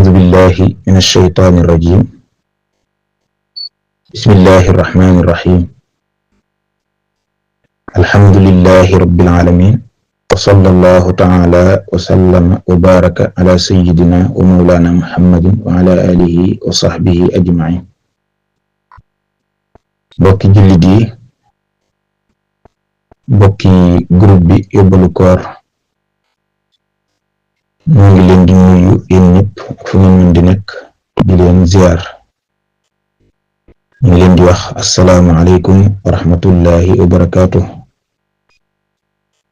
أعوذ بالله من الشيطان الرجيم بسم الله الرحمن الرحيم الحمد لله رب العالمين وصلى الله تعالى وسلم وبارك على سيدنا ومولانا محمد وعلى آله وصحبه أجمعين bokki jullit yi bokki groupe bi Yóbbalu Koor ñoo ngi leen di nuyu yéen ñëpp fu ngeen mën di nekk di leen ziar ñu ngi leen di wax assalaamu aleykum wa rahmatullahi wa barakaatuh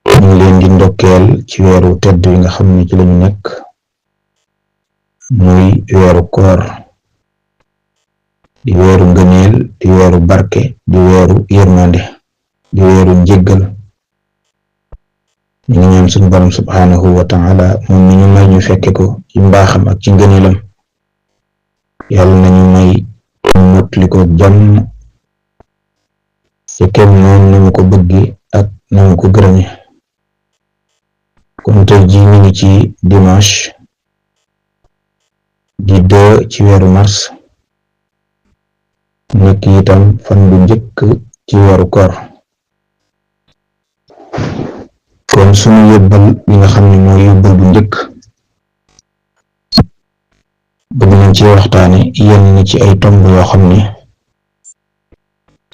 ñu ngi leen di ndokkeel ci weeru tedd yi nga xam ne ci lañu nekk muy weeru koor di weeru ngëneel di weeru barke di weeru yërmande di weeru njéggal ñu ngi ñaan suñu borom subhaanahu wa ta'ala moom mi ñu may ñu fekke ko ci mbaaxam ak ci ngëneelam yàlla nañu may mottali ko jàmm ci kem noonu na mu ko bëgge ak na mu ko gërëme kon tey ji ñu ngi ci dimanche di 2 ci weeru mars nekk itam fan bu njëkk ci weeru koor kon suñu yóbbal li nga xam ne mooy yóbbal bu njëkk bëgg nañ ci waxtaane yenn ni ci ay tomb yoo xam ne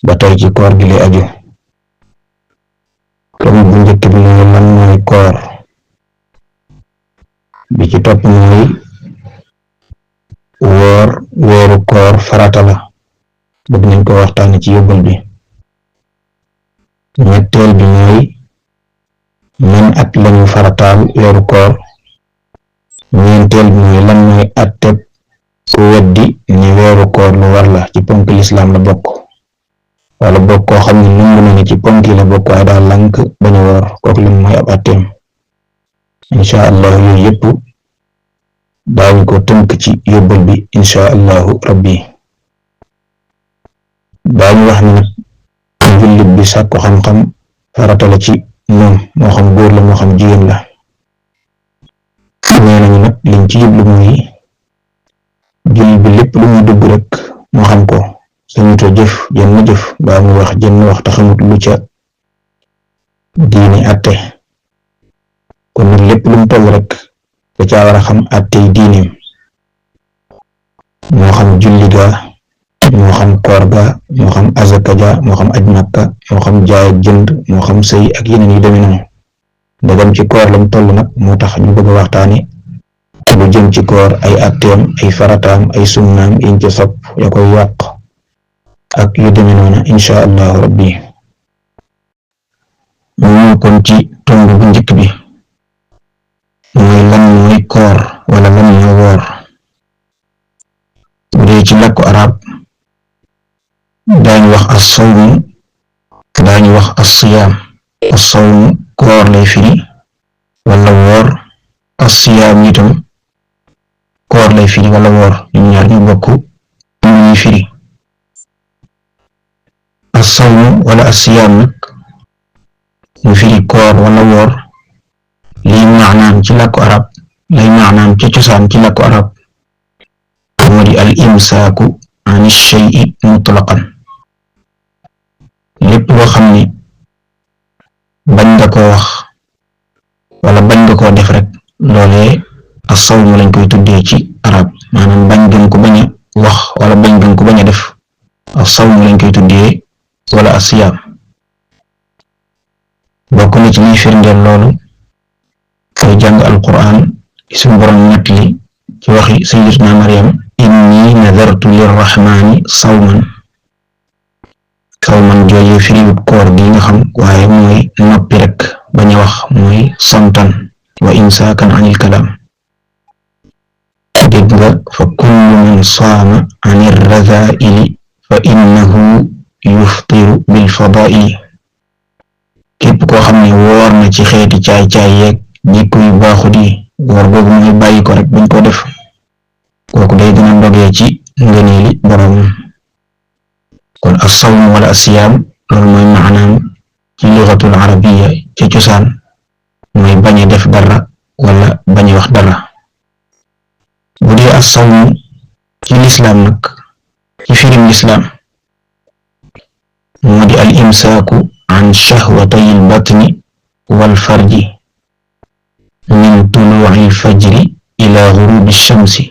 ba tey ci koor gi lay aju tomb bu njëkk bi mooy lan mooy koor bi ci topp mooy woor weeru koor farata la bëgg nañ ko waxtaane ci yóbbal bi ñetteel bi mooy man at lañu farataal weeru koor ñeenteel bi mooy lan mooy atteb ku weddi ni weeru koor lu war la ci ponk lislaam la bokk wala bokk koo xam ne nangu na ni ci ponk yi la bokk waaye daal lànk bañ a woor kooku lan mooy ab atteem incha allah yooyu yëpp daañu ko tënk ci yóbbal bi incha allahu rabbi daañu wax ni nag jullit bi sàkku xam-xam farata la ci moom moo xam góor la moo xam jigéen la nee nañu nag liñ ci jublu mooy jullit bi lépp lu muy dugg rek moo xam ko sañuto jëf jenn jëf baa mu wax jenn wax te xamut lu ca diini atte kon nag lépp lu mu toll rek da caa war a xam attey diineem moo xam julli ga moo xam koor ga moo xam azaka ja moo xam aj makka moo xam jaay ak jënd moo xam sëy ak yeneen yi demee noonu ndegam ci koor lam toll nag moo tax ñu bëgg a waxtaane lu jëm ci koor ay atteem ay farataam ay sunnaam yiñ ci sopp ya koy yàq ak yu demee noonu insha allahu rabbi ñu kon ci tomb bu njëkk bi mooy lan mooy koor wala lan mooy woor bu dee ci làkku arab daañu wax as-sawm daañu wax as-siyaam as-sawm koor lay firi wala woor as-siyaam itam koor lay firi wala woor ñoom ñaar ñu bokk ñu ñuy firi as-sawm wala as-siyaam nag ñu firi koor wala woor lii maanaam ci làkku arab lay maanaam ci cosaan ci làkku arab moo di al imsaaku ani shay'i mutlaqan lépp loo xam ne bañ nga koo wax wala bañ nga koo def rek loolee as-sawm lañ koy tuddee ci arab maanaam bañ gën ko bañ a wax wala bañ gën ko bañ a def as-sawm lañ koy tuddee wala as-siyaam bokk na ci liy firndeel loolu koy jàng alquran suñu borom nettali ci waxi sayyidatuna Maryam inni nadartu lirrahmani sawman jooju firiwut koor gi nga xam waaye mooy noppi rek bañ a wax mooy samtan wa imsaakan anil kalaam dégg nga fa kullu man saama anir razaa'ili fa innahu yuftiru bil fadaa'ili képp koo xam ne woor na ci xeeti caay-caay yeeg jikko yu baaxut yi woor boobu mooy bàyyi ko rek buñ ko def kooku day gën a ndogee ci ngëneeli borom kon as-sawm wala as-siyaam loolu mooy maanaam ci lugatul arabiyya ci cosaan mooy bañ a def dara wala bañ a wax dara bu dee as-sawm ci lislaam nag ci firim lislaam moo di al imsaaku an shahwatay al batni wal farji min tuluuci al fajri ila gurubi shamsi